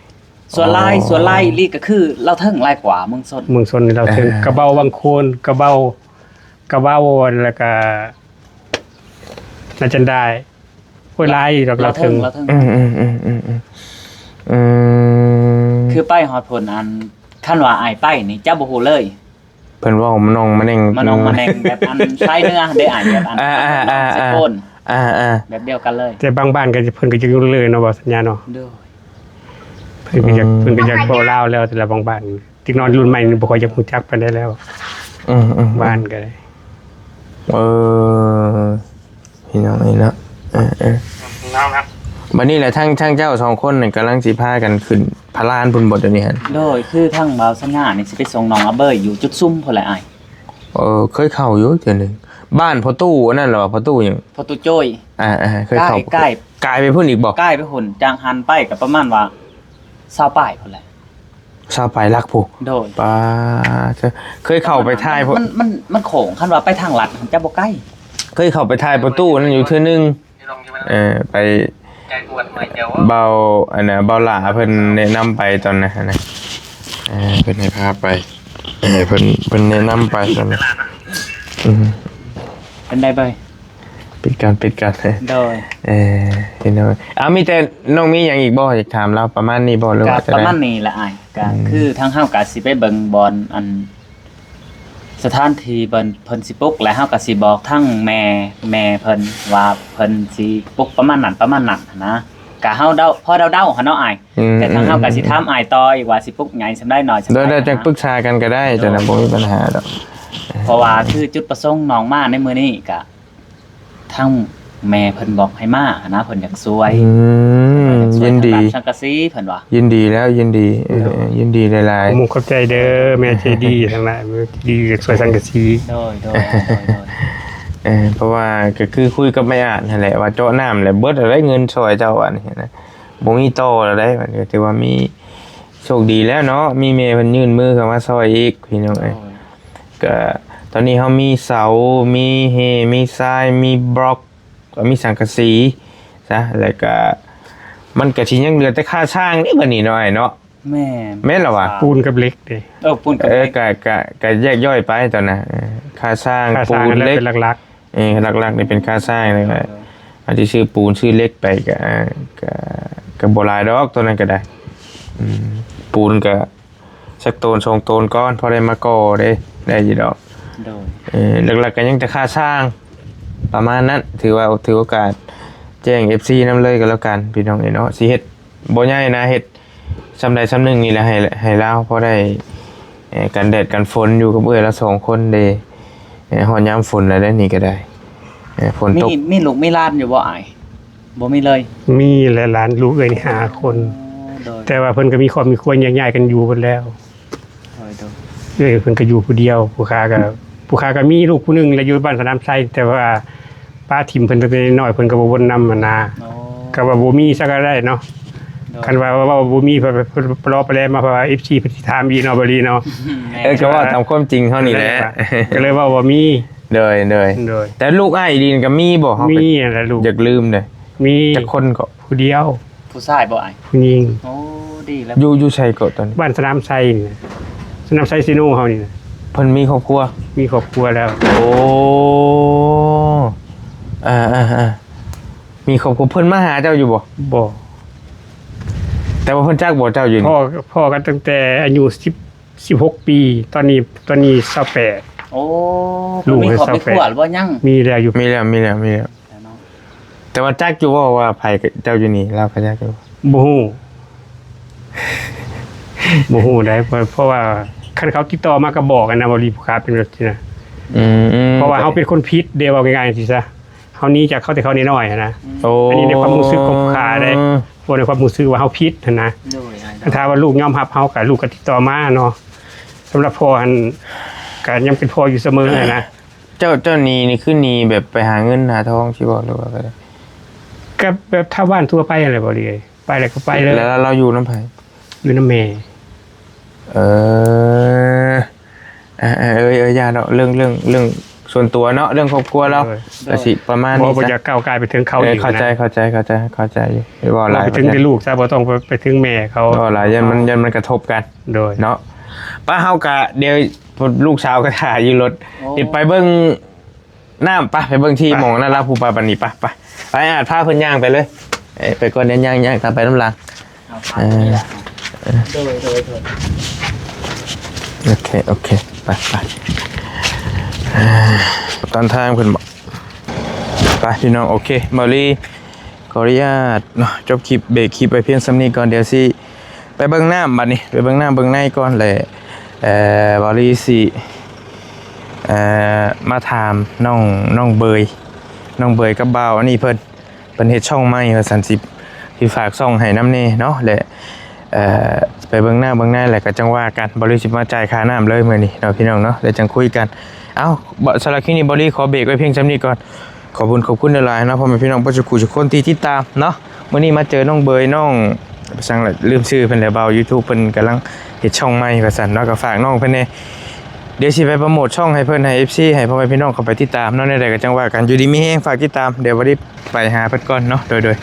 ສ່ວນຫຼາຍ ອໍ ສ່ວນຫຼາຍອີ່ຫຼີກໍຄືລາວເທິງຫຼາຍກວ່າເມືອງຊົນ ເມືອງຊົນນີ້ລາວເທິງ ເອີ ກະເບົາວັງໂຄນ ກະເບົາ ກະເບົາ ແລ້ວກະນາຈັນດາຍ ໂອ້ຍ ຫຼາຍຢູ່ດອກລາວເທິງ ລາວເທິງ ອືມໆໆໆ ອືມ ຄືໄປຮອດພຸ້ນ ອັນ ຄັນວ່າອ້າຍໄປນີ້ຈະບໍ່ຮູ້ເລີຍ ເພິ່ນເວົ້າມານອງມາແນງ ມານອງມາແນງ ອືມ ແບບອັນຊາຍເໜືອເດ້ອ້າຍ ແບບອັນ ອ່າໆໆໆ ສະໂກນ ອ່າໆ ແບບດຽວກັນເລີຍ ແຕ່ບາງບ້ານກໍເພິ່ນກໍຈະຢູ່ເລີຍເນາະ ເວົ້າສັນຍາເນາະ ໂດຍ ເພິ່ນກໍຢາກ ອືມ ເພິ່ນກໍຢາກເວົ້າລາວແລ້ວ ແຕ່ລະບາງບ້ານ ເດັກນ້ອຍລຸ້ນໃໝ່ນີ້ບໍ່ຄ່ອຍຢາກຮູ້ຈັກປານໃດແລ້ວ ອືມໆໆ ບ້ານກໍໄດ້ ເອີ ພີ່ນ້ອງເອີຍເນາະ ເອີໆ ນ້ອງນະ ບັດນີ້ແຫຼະ ທັງ ທັງເຈົ້າສອງຄົນນີ້ກຳລັງຊິພາກັນຂຶ້ນພະລານພຸ້ນບໍ່ ດຽວນີ້ຫັ້ນ? ໂດຍ ຄືທາງບ່າວສັນຍານີ້ຊິໄປສົ່ງນ້ອງອາເບີຍຢູ່ຈຸດຊຸມພຸ້ນແຫຼະອ້າຍ. ເອີ ເຄີຍເຂົ້າຢູ່ເທື່ອໜຶ່ງ ບ້ານພໍ່ຕູ້ອັນນັ້ນລະ ພໍ່ຕູ້ຫຍັງ? ພໍ່ຕູ້ໂຈ້ຍ. ອ່າໆ ເຄີຍເຂົ້າ ກາຍ ກາຍໄປພຸ້ນອີກບໍ່? ກາຍໄປພຸ້ນ ຈາກຫັ້ນໄປກໍປະມານວ່າຊາວປາຍພຸ້ນແຫຼະ. ຊາວປາຍຫຼັກພຸ້ນ. ໂດຍ. ປາດ ເຄີຍເຂົ້າໄປຖ່າຍ ມັນ ມັນ ມັນໂຄ້ງ ຄັນວ່າໄປທາງລັດຫັ້ນຈະບໍ່ໄກ. ເຄີຍເຂົ້າໄປຖ່າຍພໍ່ຕູ້ນັ້ນຢູ່ເທື່ອໜຶ່ງ ເອີ ໄປ ເບົາ ອັນນ່າ ເບົາຫຼ້າເພິ່ນແນະນຳໄປຕອນນັ້ນນະ ເອີ ເພິ່ນໃຫ້ພາໄປ ເອີ ເພິ່ນ ເພິ່ນແນະນຳໄປຕອນນັ້ນ. ອືມ ເປັນໄດ້ໄປ ປິດກັນ ປິດກັນ. ໂດຍ. ເອີ ພີ່ນ້ອງ ເອົາ ມີແຕ່ນ້ອງມີຫຍັງອີກບໍ່ ຢາກຖາມລາວ ປະມານນີ້ບໍ່ ຫຼືວ່າ ກໍປະມານນີ້ລະອ້າຍ. ກໍ ອືມ ຄືທາງເຮົາກໍຊິໄປເບິ່ງບ່ອນ ອັນ ສະຖານທີ່ເພິ່ນ ເພິ່ນຊິປຸກ ແລະ ເຮົາກໍຊິບອກທາງແມ່ ແມ່ເພິ່ນວ່າເພິ່ນຊິປຸກປະມານນັ້ນ ປະມານນັ້ນຫັ້ນນະ. ກະເຮົາເດົາ ພໍເດົາໆຫັ້ນເນາະອ້າຍ. ອືມ ແຕ່ທາງເຮົາກໍຊິ ອືມ ຖາມອ້າຍຕໍ່ອີກວ່າຊິປຸກໃຫຍ່ສ່ຳໃດ ນ້ອຍສ່ຳໃດ ໂດຍ ໂດຍ ຈັ່ງປຶກສາກັນກໍໄດ້ ໂດຍ ຈັ່ງນັ້ນບໍ່ມີບັນຫາດອກ. ເພາະວ່າຄືຈຸດປະສົງນ້ອງມາໃນມື້ນີ້ກະ ທາງແມ່ເພິ່ນບອກໃຫ້ມາຫັ້ນນະ ເພິ່ນຢາກຊ່ວຍ. ອືມ ເພິ່ນຢາກຊ່ວຍ ຍິນດີ ທາງດ້ານສັງກະສີ ເພິ່ນວ່າ. ຍິນດີແລ້ວ ຍິນດີ ເອີ ໂດຍ ເອີ ຍິນດີຫຼາຍໆ. ຂອບໃຈເດີ ແມ່ໃຈດີທັງຫຼາຍ ແມ່ໃຈດີຢາກຊ່ວຍສັງກະສີ. ໂດຍ ໂດຍ ໂດຍ ໂດຍ. ເອີ ເພາະວ່າກໍຄືຄຸຍກັບແມ່ອາດຫັ້ນແຫຼະ ວ່າເຈາະນ້ຳແລ້ວເບິດແລ້ວເງິນຊ່ອຍເຈົ້າ ອັນນີ້ນະ ບໍ່ມີຕໍ່ແລ້ວເດ້. ບັດນີ້ກໍຖືວ່າມີ ໂຊກດີແລ້ວເນາະ ມີແມ່ເພິ່ນຍື່ນມືເຂົ້າມາຊ່ອຍອີກ ພີ່ນ້ອງເອີຍ. ໂດຍ. ກະຕອນນີ້ເຮົາມີເສົາ ມີແຮ່ ມີຊາຍ ມີບລັອກ ກໍມີສັງກະສີຊະ ແລ້ວກະມັນກະຊິຍັງເຫຼືອແຕ່ຄ່າສ້າງເດ້ບັດນີ້ເນາະ ອ້າຍເນາະ. ແມ່ນ ແມ່ນລະຫວາ? ປູນກັບເຫຼັກເດ້. ເອີ ປູນກັບເຫຼັກ ເອີ ກະ ກະ ກະແຍກຍ່ອຍໄປຕອນນະ. ເອີ ຄ່າສ້າງ ຄ່າສ້າງ ປູນ ເຫຼັກ ເປັນຫຼັກໆ. ເອີ ຫຼັກໆນີ້ເປັນຄ່າສ້າງ ແລ້ວກະ ເອີ ອາດຊິຊື້ປູນຊື້ເຫຼັກໄປກະ ກະ ກະບໍ່ຫຼາຍດອກ ໂຕນັ້ນກະໄດ້. ອືມ ປູນກະສັກໂຕນສອງໂຕນກ່ອນ ພໍໄດ້ມາກໍ່ເດ້ ໄດ້ຢູ່ດອກ. ໂດຍ. ເອີ ຫຼັກໆກະຍັງແຕ່ຄ່າສ້າງ ປະມານນັ້ນ. ຖືວ່າ ຖືໂອກາດແຈ້ງເອັຟຊີນຳເລີຍກໍແລ້ວກັນ ພີ່ນ້ອງເອີຍເນາະ. ຊິເຮັດບໍ່ໃຫຍ່ນະ ເຮັດ ສ່ຳໃດສ່ຳໜຶ່ງນີ້ແຫຼະ ໃຫ້ ໃຫ້ລາວພໍໄດ້ ເອີ ກັນແດດກັນຝົນ ຢູ່ກັບເອື້ອຍລາວສອງຄົນເດ້. ເອີ ຮອດຍາມຝົນແລ້ວເດ້ ນີ້ກໍໄດ້ ເອີ ຝົນຕົກ. ມີ ມີລູກມີຫຼານຢູ່ບໍ່ອ້າຍ? ບໍ່ມີເລີຍ. ມີແຫຼະ ຫຼານລູກເອື້ອຍນີ້ຫ້າຄົນ. ໂອ້ ໂດຍ. ແຕ່ວ່າເພິ່ນກໍມີຄອບມີຄົວ ແຍກຍ້າຍກັນຢູ່ເບິດແລ້ວ. ໂດຍ ໂດຍ. ເອື້ອຍເພິ່ນກໍຢູ່ຜູ້ດຽວ ຜູ້ຂ້າກໍ ຜູ້ຂ້າກໍມີລູກຜູ້ໜຶ່ງ ແລະ ຢູ່ບ້ານສະໜາມໄຊ ແຕ່ວ່າ ປະຖິ້ມເພິ່ນຕັ້ງແຕ່ນ້ອຍ ເພິ່ນກໍບໍ່ວົນນຳຫັ້ນນະ. ອໍ ກໍວ່າບໍ່ມີຊະກໍໄດ້ເນາະ. ໂດຍ. ຄັນວ່າເວົ້າບໍ່ມີ ເພິ່ນ ເພິ່ນ ເພິ່ນລໍໄປແລມາ ເພາະວ່າເອັຟຊີເພິ່ນຊິຖາມອີກເນາະ ບໍລີເນາະ. ເອີ ກໍເວົ້າຕາມຄວາມຈິງເຮົານີ້ແຫຼະ. ກໍເລີຍເວົ້າບໍ່ມີ. ໂດຍ ໂດຍ ໂດຍ. ແຕ່ລູກອ້າຍອີ່ຫຼີກໍມີບໍ່? ເຮົາກໍມີຫັ້ນແຫຼະລູກ. ຢາກລືມເດ້. ມີ. ຈັກຄົນເກາະ? ຜູ້ດຽວ. ຜູ້ຊາຍບໍ່ອ້າຍ? ຜູ້ຍິງ. ໂອ້ ດີແລ້ວ. ຢູ່ ຢູ່ໃສເກາະຕອນນີ້? ບ້ານສະໜາມໄຊນີ້ນະ ສະໜາມໄຊເຊໂນເຮົານີ້ນະ. ເພິ່ນມີຄອບຄົວ? ມີຄອບຄົວແລ້ວ. ໂອ້ ອ່າໆໆ ມີຄອບຄົວ. ເພິ່ນມາຫາເຈົ້າຢູ່ບໍ່? ບໍ່. ແຕ່ວ່າເພິ່ນຈັກບໍ່ເຈົ້າຢູ່ນີ້? ພໍ້ ພໍ້ກັນຕັ້ງແຕ່ອາຍຸສິບ ສິບຫົກປີ ຕອນນີ້ ຕອນນີ້ຊາວແປດ. ໂອ້ ລູກມີຄອບມີຄົວແລ້ວບໍ່ຍັງ? ມີແລ້ວຢູ່. ມີແລ້ວ ມີແລ້ວ ມີແລ້ວ. ແລ້ວເນາະ. ແຕ່ວ່າຈັກຢູ່ບໍ່ວ່າໃຜເຈົ້າຢູ່ນີ້? ລາວກໍຈັກຢູ່. ບໍ່ຮູ້ ບໍ່ຮູ້ໃດ ເພາະ ເພາະວ່າຄັນເຂົາຕິດຕໍ່ມາກໍບອກຫັ້ນນະ ວ່າລີຜູ້ຄ້າເປັນແບບຊີ້ນະ. ອືມໆ ເພາະວ່າເຮົາເປັນຄົນຜິດເດ້ ເວົ້າງ່າຍໆຊີ້ຊະ ເຮົາໜີຈາກເຂົາແຕ່ເຂົານ້ອຍໆຫັ້ນນະ. ໂອ້ ອັນນີ້ໃນຄວາມຮູ້ສຶກຂອງຜູ້ຄ້າເດ້ ເວົ້າໃນຄວາມຮູ້ສຶກວ່າເຮົາຜິດຫັ້ນນະ. ໂດຍ ຄັນຖ້າວ່າລູກຍອມຮັບເຮົາ ກໍລູກກໍຕິດຕໍ່ມາເນາະ. ສຳລັບພໍ່ຫັ້ນ ກໍຍັງເປັນພໍ່ຢູ່ສະເໝີຫັ້ນນະ. ເຈົ້າ ເຈົ້າໜີນີ້ຄືໜີແບບໄປຫາເງິນຫາທອງຊີ້ບໍ່ ຫຼືວ່າແບບ? ກໍແບບຊາວບ້ານທົ່ວໄປຫັ້ນແຫຼະ ບໍ່ເລີຍ ໄປແລ້ວກໍໄປເລີຍ. ແລ້ວລາວຢູ່ນຳໃຜ? ຢູ່ນຳແມ່. ເອີ ເອີໆ ເອີ ຢ່າເນາະ ເລື່ອງ ເລື່ອງ ເລື່ອງສ່ວນຕົວເນາະ ເລື່ອງຄອບຄົວລາວ. ໂດຍ ກໍຊິປະມານນີ້ ບໍ່ ບໍ່ຢາກກ້າວກາຍໄປເຖິງເຂົາ. ເອີ ອີກ ເຂົ້າໃຈ ເຂົ້າໃຈ ເຂົ້າໃຈ ເຂົ້າໃຈຢູ່. ເວົ້າຫຼາຍ ເວົ້າໄປເຖິງແຕ່ລູກຊະ ບໍ່ຕ້ອງໄປ ໄປເຖິງແມ່ເຂົາ. ເວົ້າຫຼາຍ ຢ້ານມັນ ຢ້ານມັນກະທົບກັນ. ໂດຍ ເນາະ. ໄປ ເຮົາກະ ດຽວ ລູກສາວກໍຖ້າຢູ່ລົດ. ໂອ້ ດຽວໄປເບິ່ງ ນ້ຳ ໄປ ໄປເບິ່ງທີ່ ໄປ ໝ່ອງນັ້ນລະ ຜູ້ປາປານນີ້ ໄປ ໄປ ໄປ ອາດພາເພິ່ນຍ່າງໄປເລີຍ. ເອີ ໄປກ່ອນ ຍ່າງ ຍ່າງ ຖ້າໄປນຳຫຼັງ. ເອົາ ເອີ ໂດຍ ໂດຍ ໂດຍ. ໂອເຄ ໂອເຄ ໄປ ໄປ. ເອີ ຕາມທາງເພິ່ນບອກ. ໄປ ພີ່ນ້ອງ ໂອເຄ ເບົາລີ ຂໍອະນຸຍາດເນາະ ຈົບຄລິບ ເບຣກຄລິບໄວ້ພຽງສ່ຳນີ້ກ່ອນ. ດຽວຊິໄປເບິ່ງນ້ຳບັດນີ້ ໄປເບິ່ງນ້ຳເບິ່ງໃນກ່ອນ ແລະ ເອີ ເບົາລີຊິ ເອີ ມາຖາມນ້ອງ ນ້ອງເບີຍ ນ້ອງເບີຍກັບບ່າວອັນນີ້ເພິ່ນ ເພິ່ນເຮັດຊ່ອງໃໝ່ວ່າຊັ້ນ ຊິ ຊິຝາກຊ່ອງໃຫ້ນຳແດ່ເນາະ ແລະ ເອີ ໄປເບິ່ງໜ້າເບິ່ງໃນ ແລ້ວກໍຈັ່ງວ່າກັນ. ບ່າວລີຊິມາຈ່າຍຄ່ານ້ຳເລີຍມື້ນີ້ເນາະ ພີ່ນ້ອງເນາະ ແລ້ວຈັ່ງຄຸຍກັນ. ເອົ້າ ສຳລັບຄລິບນີ້ ບ່າວລີຂໍເບຣກໄວ້ພຽງສ່ຳນີ້ກ່ອນ. ຂອບຄຸນ ຂອບຄຸນຫຼາຍໆເນາະ ພໍ່ແມ່ພີ່ນ້ອງເບິດສູ່ຜູ້ສູ່ຄົນທີ່ຕິດຕາມເນາະ. ມື້ນີ້ມາເຈີນ້ອງເບີຍ ນ້ອງ ສັງລະ ລືມຊື່ເພິ່ນແລ້ວ. ບ່າວຢູທູບເພິ່ນກຳລັງເຮັດຊ່ອງໃໝ່ວ່າຊັ້ນເນາະ ກໍຝາກນ້ອງເພິ່ນແດ່. ດຽວຊິໄປໂປຣໂມດຊ່ອງໃຫ້ເພິ່ນ ໃຫ້ເອັຟຊີ ໃຫ້ພໍ່ແມ່ພີ່ນ້ອງເຂົ້າໄປຕິດຕາມເນາະ. ແນວໃດກໍຈັ່ງວ່າກັນ ຢູ່ດີມີແຮງ ຝາກຕິດຕາມ. ດຽວບ່າວລີໄປຫາເພິ່ນກ່ອນເນາະ. ໂດຍ ໂດຍ.